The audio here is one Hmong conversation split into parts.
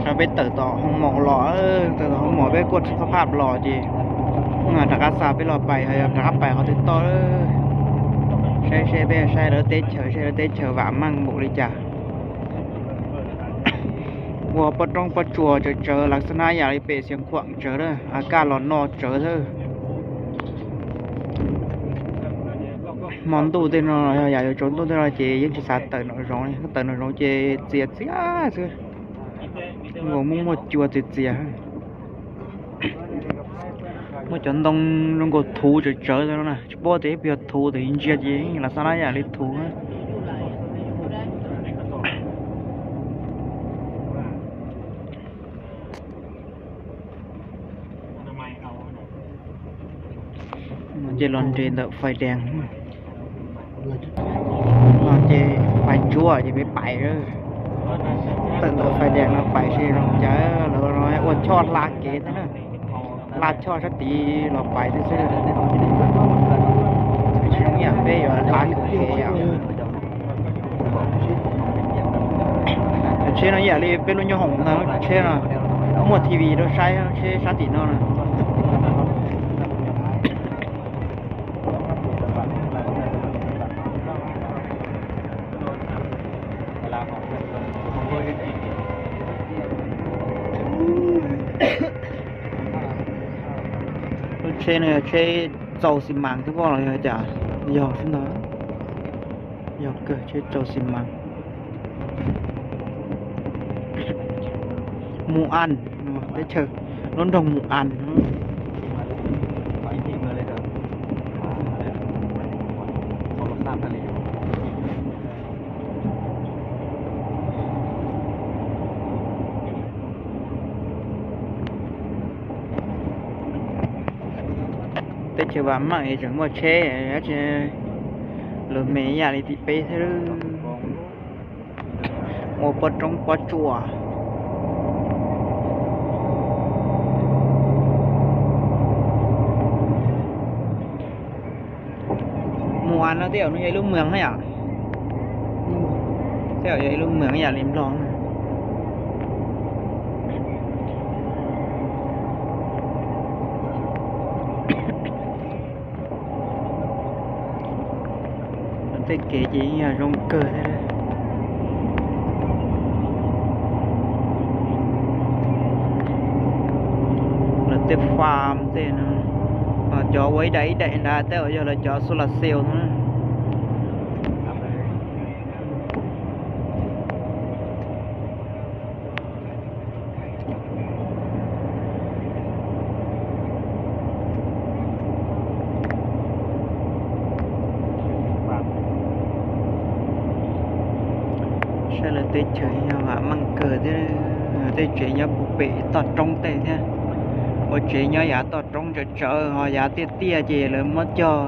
Peb tawm tom hoo maum los, tawm tom hoo maum peb kuaj txhua phaj los ces rov qab xa peb los pais, yog rov qab pais qhov twg toj. Saib seb peb saib lawv teb chaws, saib lawv teb chaws vam meej npaum li cas. Ua pob roob pob tsuas tsawv tsawv, las xab nab yam li pem Xiav Khuam tsawv, a kaj los no tsawv xwb. Hmo ntuj tej no, yam yuav tsaus ntuj tej no ces yeej tsis xav tawm nraum zoov, tawm nraum zoov ces txias txias xwb. Nkaus muaj muaj cua txias txias. Muaj cov ntoo zoo nkaus thuv tsawv tsawv no na, tsis paub tias ib puas yog thuv, ntsia ces las xab nab yam li thuv. Ces los nres ntawm fais dees no ces fais ntsuab ces peb pais, tawm ntawm fais dees no pais seb zoo cas, lawv ua choj hla kev thiab na, hla choj sab tid los pais thiab xwb. Tsis zoo ib yam peb yuav hla kev yom. Tsheb no ib yam li peb lub nyoob hoom ntag, tsheb no muaj T V rau saib, tsheb sab tim no na. Lub tsheb no yog tsheb txaus xi mas thiab pob los yog cas? Yog xwb ntag. Yog kawg, tsheb txaus xi mas. Mus As, teb chaws, lub nroog Mus As. Teb chaws vam meej es tseem muaj tsheb, lus me yam li tim peb thiab. Ua pob roob pob tsuas. Mus As no tej zaum no yog ib lub moos na yom. Tej zaum yog ib lub moos yam li Nplog. Tej kev ces yeej yog zoo kawg thiab. Lawv tej farm tej no, cov ua ib daim ib daim nrad tej zaum yog lawv cov solar cell no. Saib lawv teb chaws yog vam meej kawg thiab. Tej tsev nyob puag pem toj roob tej thiab. Ua tsev nyob yav toj roob tsawv tsawv ho yav tiaj tiaj ces lawv muab cog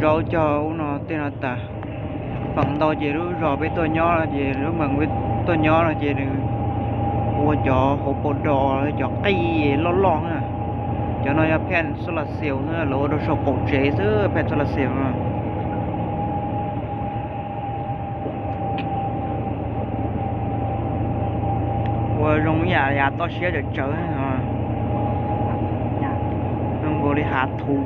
zaub cog ub no tej no tas. Feem ntau ces lub zos peb tuaj nyob no ces lub moos peb tuaj nyob no ces nws ua cov hauv paus dos cov qij loj loj na. Cov no yog phej solar cell xwb, lawv ua rau saum qaum tsev xwb phej solar cell no. Ua zoo yam yav toj siab tsawv tsawv, zoo nkaus li hav thuv.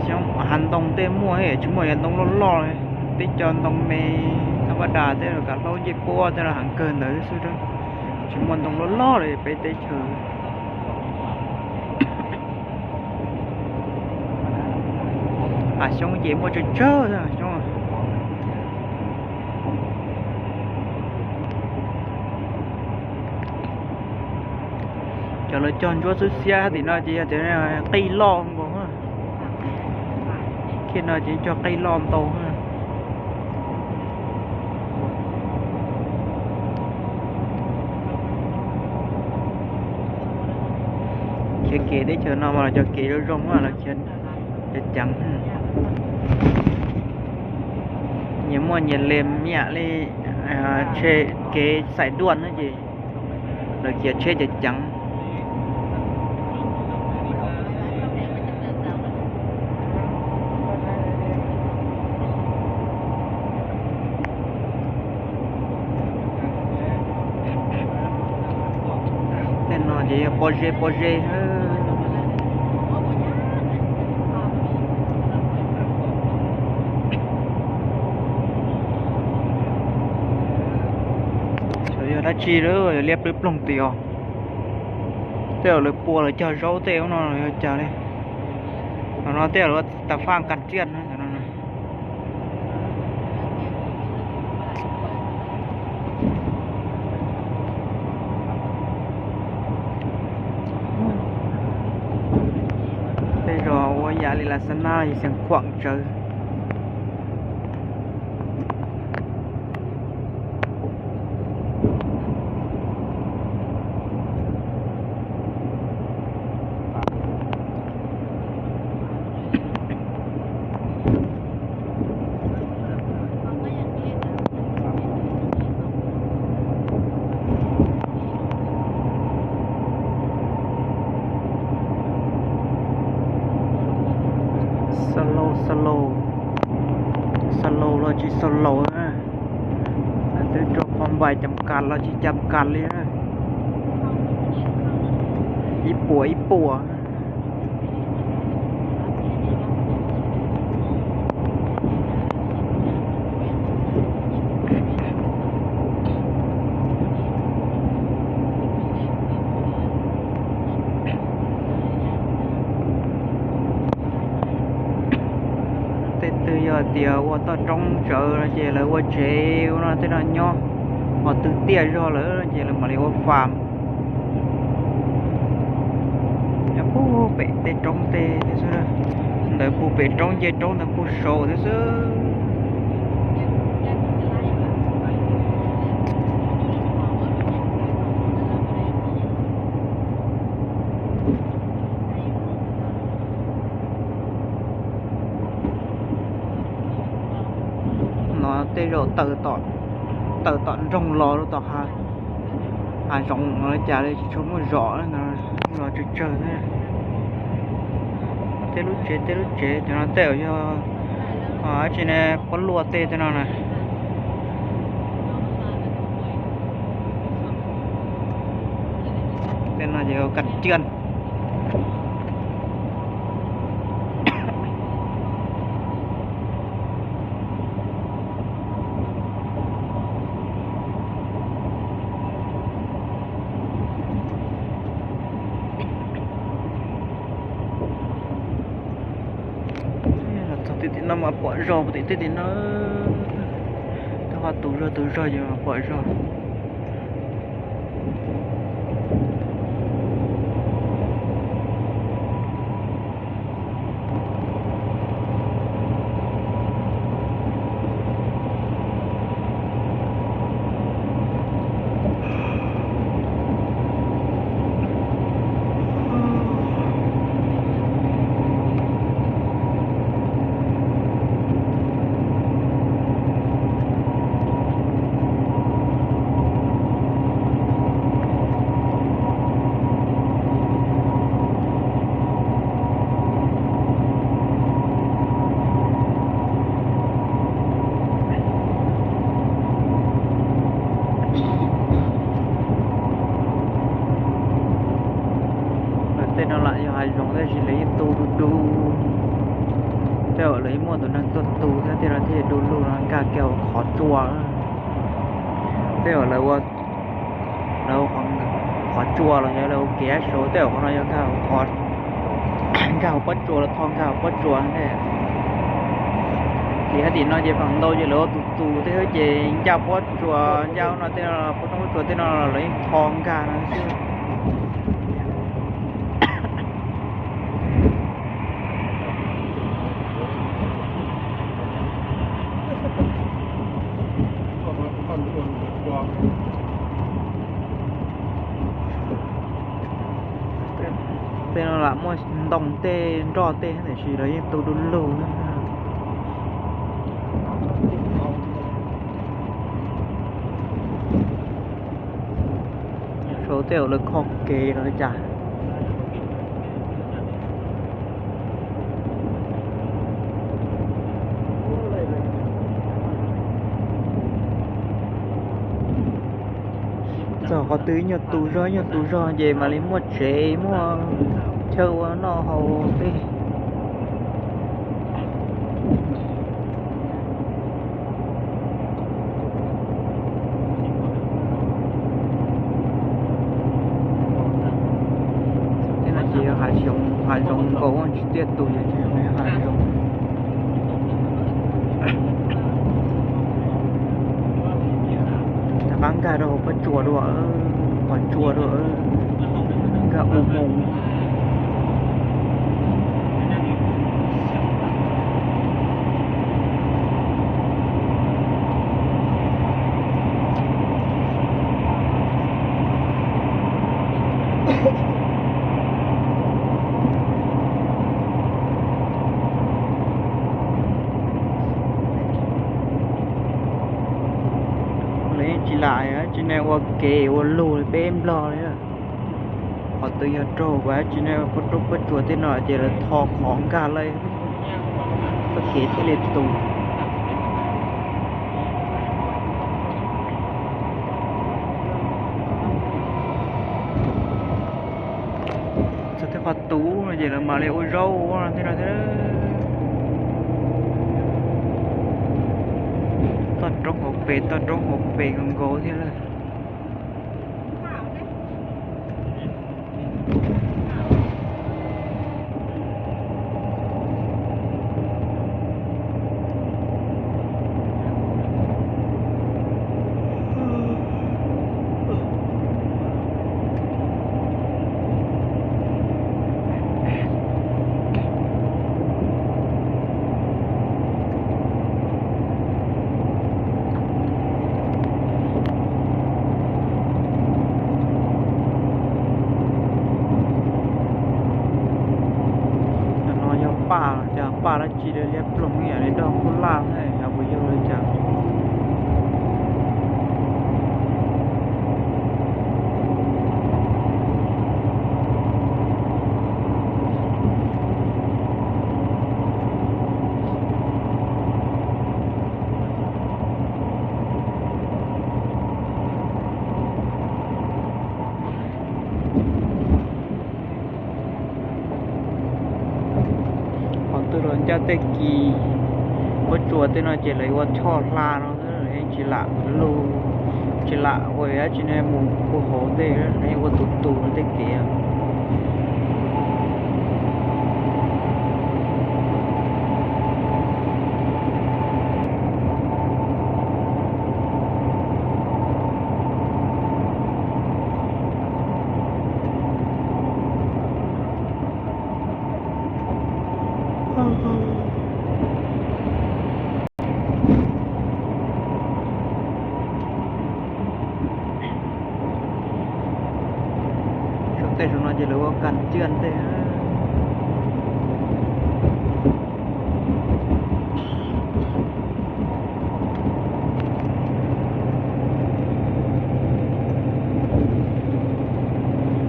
Xyoob hav ntoo tej muaj, tsis muaj cov ntoo loj loj li. Tej cov ntoo me thab mab das tej los kav hlaub ncej puab tej los heev kawg ntawd xwb, tsis muaj ntoo loj loj li peb teb chaws. Hav xyoob ces muaj tsawg tsawg xyoob. Cov lawv cog ntsuab xwb xiab tim no ces yog tias qij loj nkaus. Kiag no ces cog qij loj ntau. Khiav kev teb chaws no mas los cog kev zoo zoo, los khiav ceev ceev. Nyias muaj nyias lees yam li, tshe, kev xais duaj na ces lawv khiav tsheb ceev ceev. Pob zeb pob zeb. Xyov yog dab tsi lawm, yog liab ploog ploog tiag os. Tej zaum lawv pua lawv cog zaub tej ub no los yog cas li. Los no tej zaum lawv tas faj kas riaj no. Tej zaum ua yam li las xab nab yus xeev khuam tsawv. Xa laus, xa laus, xa laus los tsis xa laus na. Twb rau qhov npais cam kas los tsis cam kas li na. Ib puas ib puas. Tej twg yog tias ua toj roob tsawv no ces lawv ua tsev ua no tej no nyob, ho twb tiaj zog lawm ces lawv mam li ua fam. Nyob puag pem tej roob tej xwb, ntawd puag pem roob ncej roob ntawd puag saud thiab xwb. No tej zaum tawm tom, tawm tom nroog los rau tom hav zoov los cas li tsis tshua muaj zos, los tsawg tsawg thiab. Tej lub tsev tej lub tsev cov no tej zaum yog dab tsi ne, pob luaj tej tej no na. Tej no ces kas riaj. Txog tim tim no mas pom zog, tim tej tim no, tej qhov tus zog tus zog ces pom zog. Tej no lam yog hav zoov tab sis lawv yeej tu du du. Tej zaum lawv yeej muaj tus neeg tuaj tu thiab tej no thiaj du lug no nkag kiag hauv qhov tsua. Tej zaum lawv ua, lawv ua qhov tsua los yog lawv ua kev ab sau, tej zaum qhov no yog nkag hauv pob tsuas los tho nkag hauv pob tsuas ntag. Ces hais tias no ces feem ntau ces lawv ua tus tus tej xwb ces ncaj pob tsuas ncaj ub no tej no, pob roob pob tsuas tej no lawv yeej tho nkag no xwb. Tej no lam muaj ntoo tej nroj tej tiam sis lawv yeej tu du lug na. Sau tej zaum lawv kho kev los li cas. Txog Qhov twg nyuag tus zog nyuag tus zog ces mam li muaj tsev muaj chaw ua noj haus peb. Thiab no ces hav zoov, hav zoov nkaus tsis tiaj tus, yog hav zoov. Rov qab nkag rau hauv pob tsuas dua, qhov tsua dua, nkag u moo. Lawv yeej tsis lam tsis ne ua kev ua lug li peb Nplog li. Qhov twg yog raug kuv tsis ne pob tsuas tej no ces lawv tho qhov nkag lawm, txoj kev thiaj li tus. Txog tej qhov tus no ces lawv mam li ua zaub ua tej no thiab. Toj roob hauv pes, toj roob hauv pes nkaus nkaus thiab lawm. Cov no yog paj, cas paj dab tsi li, liab ploog ib yam li dog kuj laj, yog puas yog li cas. Qhov twg los ncaj tej kis, pob tsuas tej no ces lawv ua choj hla no, yeej tsis lam lug, tsis lam ua dab tsi ne mus puag hauv ntej, yeej ua tus tus tej kev. Saum tej saum no ces lawv ua kas ciaj ntej.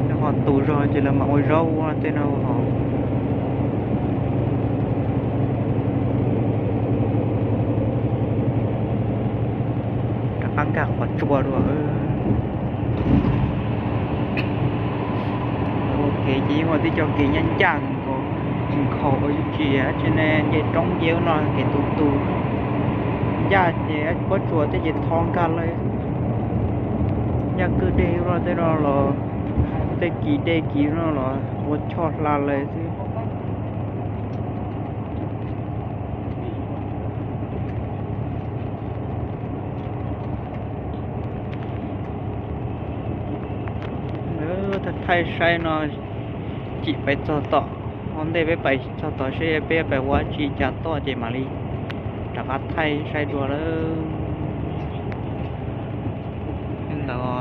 Tej qhov tus zog ces lawv mam ua zaub ua tej no hos. Rov qab nkag qhov tsua dua. Ua kev ces yeej ua tib co kev ncaj ncaj nkaus, tsis nkhaus ua tsis tsis ne, nce roob nce ub no kev tus tus ncaj ces pob tsuas tej ces tho nkag lawm. Ncaj kwj deg ub no tej no los, tej kis dej kis no los ua choj hla lawm xwb. Thaij thaij saib no, tsim pais txog tom, ua ntej peb pais txog tod seb peb pais ua tsi cas toj ces mam li rov qab thaij saib dua lawm. Ntawd